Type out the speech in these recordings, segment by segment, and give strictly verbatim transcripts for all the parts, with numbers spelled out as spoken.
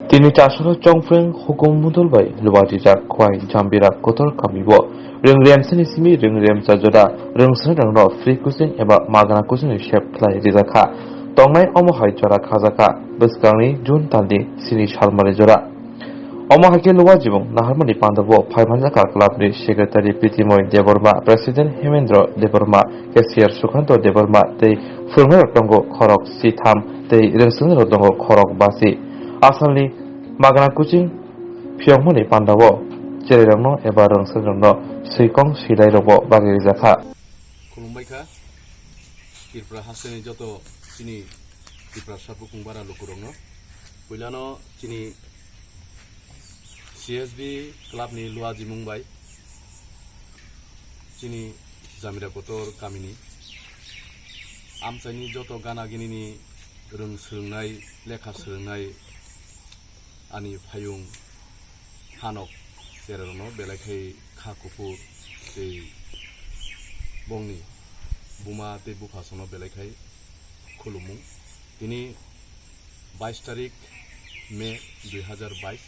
Tini Chasaro Chongpreng hukum mudol bai luwajijak Khwai Jambira Kotor kami bo rwng remsani simi rwng remsa jora rwng swngrokno free coaching eba magana coaching ni sep khlai rijak kha. Tongnai omo hai jora khajakha bwskangni June talni sini salmani jora. Omo hai khe luwajibung naharmani panda bo phai manjakha club ni secretary Pritimoy Debbarma, president Hemendra Debbarma, cashier Sukhanto Debbarma tei phwrwngnairok tongo khorok sitham tei rwngswngnai rok tongo khorok basi. Asalni magana coaching phiyokmani pandao cherairokno eba rwngswngrokno swikong swilai rokbo bagwi rijak kha. Khulumbai kha Tripura hasteni joto chini Tiprasa bukung bara lukurokno. Puilano chini C S B club ni luajimung bai chini Jamira Kotor kamini amchaini joto gana ginini rwng swrwngnai, lekha swrwngnai ani phayung hanok chererokno belai khai kha kuphur tei bongni buma tei buphasongno belai khai khulumung. Tini bais tarik May dui hazar bais.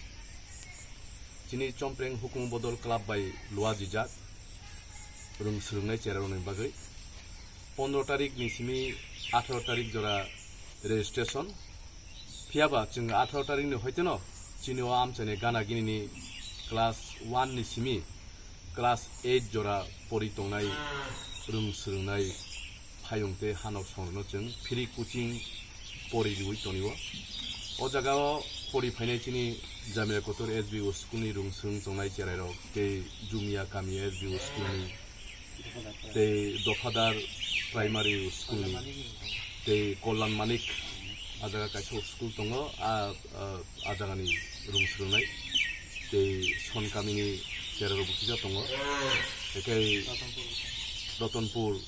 Chini Chompreng Hukumu Bodol Club bai luajijak rwng swrwngnai cherarokni bagwi. Pondro tarik ni simi atharo tarik jora registration. Phiyaba chwng atharo tarik ni hoiteno chini o amchaini gana ginini class one ni simi class eight jora pori tongnai rwng swrwngnai phayung tei hanok songrokno chwng free coaching pori riwi tonio. O jagao pori phainai chini Jamia Kotor S B O school ni rwng swrwng tongnai cherairok tei Jumia kami S B O school ni tei Dophadar primary school ni tei Kollan Manik a jaga kaisa school tongo, a, a, a jagani rwng swrwngnai tei Son kamini cherarokbo kisa tongo. Ekhai Ratanpur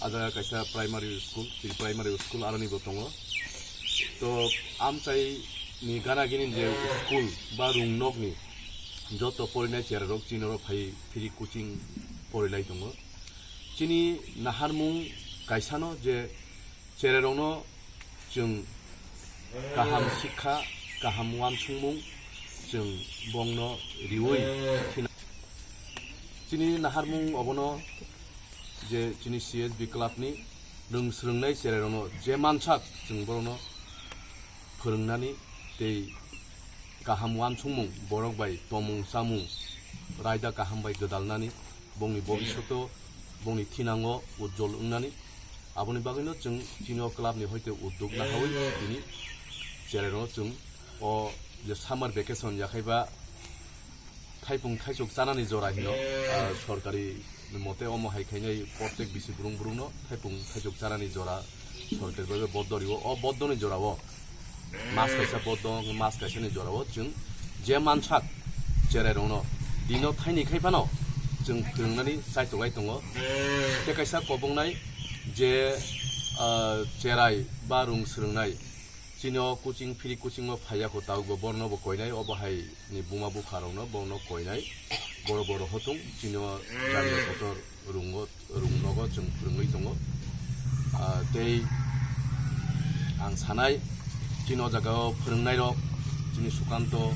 a jaga kaisa primary school, pre primary school aronibo tongo. To amchai ni gana gini je school ba rung nok ni joto porinai cherarok chini oro phai free coaching porilai tongo. Chini naharmung kaisano je chererokno chwng kaham sikha, kaham wansukmung chwng bongno riwi thina. Chini naharmung obono je chini C S B club ni rwng swrwngnai chererokno je mansak chwng borokno phwrwngnani tei kaham wansukmung borok bai tomung chamung raida kaham bai gwdalnani bongni bobisyoto bongni thinango ujjol wngnani. Aboni bagwino chwng chini o club ni hoite udduk nahawi tini chererokno chwng o je summer vacation yakhaiba thaipung thaichuk chanani jora hino, ah, sorkari mote omo hai khainai protek bisi burung burungno thaipung thaichuk chanani jora sorkari bai boddo riwo. O boddoni jorao mas kaisa boddo, mas kaisani jorao chwng je mansak cherairokno dino thaini khai phano chwng phwrwngnani chaitoklai tongo. Tei kaisa kobongnai je, ah, cherai ba rung swrwngnai chini o coaching, free coaching o phaiya ko tabukbo borno bo koinai, obo hai ni buma bupha rokno bono koinai, boro boro hotung chini o Jamia Kotor rungo, rung nogo chwng phwrwngwi tongo. Ah, tei ang sanai chini o jaga o phwrwngnai rok chini Sukanto,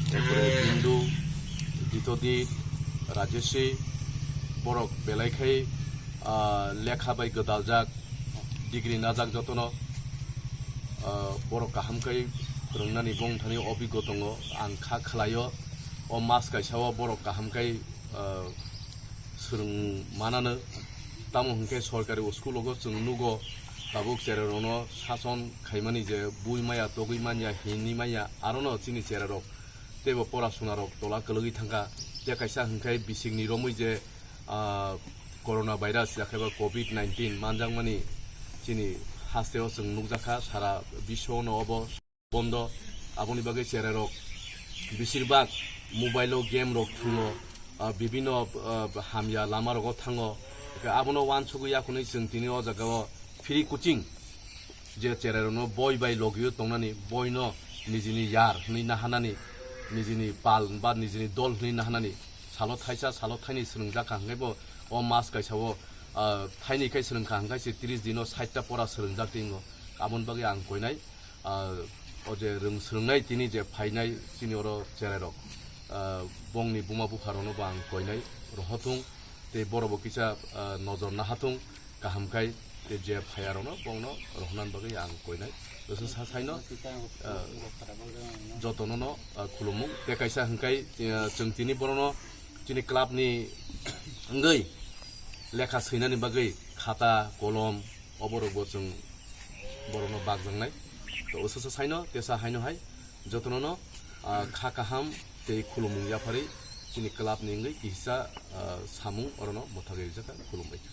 erpore Bindu, Ditodit, Rajeshi, borok belai khai, ah, lekha bai gwdaljak, degree najak jotono, ah, borok kaham khai phwrwngnani bongthani obiggo tongo, ang kha khlaio. O mas kaisa o borok kaham khai, ah, swrwng manano. Tamo hwnkhe sorkari o school o chwng nugo, tabuk cherairokno sason khaimani je bui maya togwi manya hinwi manya, arono chini cherairok teibo pora sunarok tola kwlwgwi thangkha. Tei kaisa hwnkhe bisikni romwi je ah, corona virus, yakhaiba covid nineteen manjakmani chini hasteo chwng nukjakha, sara biswano obo bondo. Aboni bagwi cherairok bisirbak mobile-o game rok thungo, ah, bibinno, ah, hamya lamarogo thango. Abono wansugwi yakhunwi chwng tini o jagao free coaching je cherairokno boi bai logio tongnani, boino nijini yar hwnwi nahanani, nijini pal ba nijini dol hwnwi nahanani, salo thaisa, salo thaini swrwngjakha hwnkhe bo o mas kaisa o, ah, thaini khai swrwngkha hwnkhe se tris dino sait ta pora swrwngjak twi wngo. Aboni bagwi ang koinai, ah, O je rwng swrwngnai tini je phainai chini oro cherairok, ah, bongni buma bupharokno bo ang koinai rohothung, tei borokbo kisa, ah, nojor nahathung kaham khai, tei je phaiyarokno bongno rohornani bagwi ang koinai. Bwswk sa saino, ah, jotono no, ah, khulumung. Tei kaisa hwnkhe, ah, chwng tini borokno chini club ni wngwi lekha swinani bagwi khata, kolom, oborokbo chwng borokno bakjaknai. To, bwswk sa saino, tesa haino hai, jotono no, ah, kha kaham tei khulumung yapharwi chini club ni wngwi kisa, ah, samung orono mwthagwi rijak kha, khulumbai kha.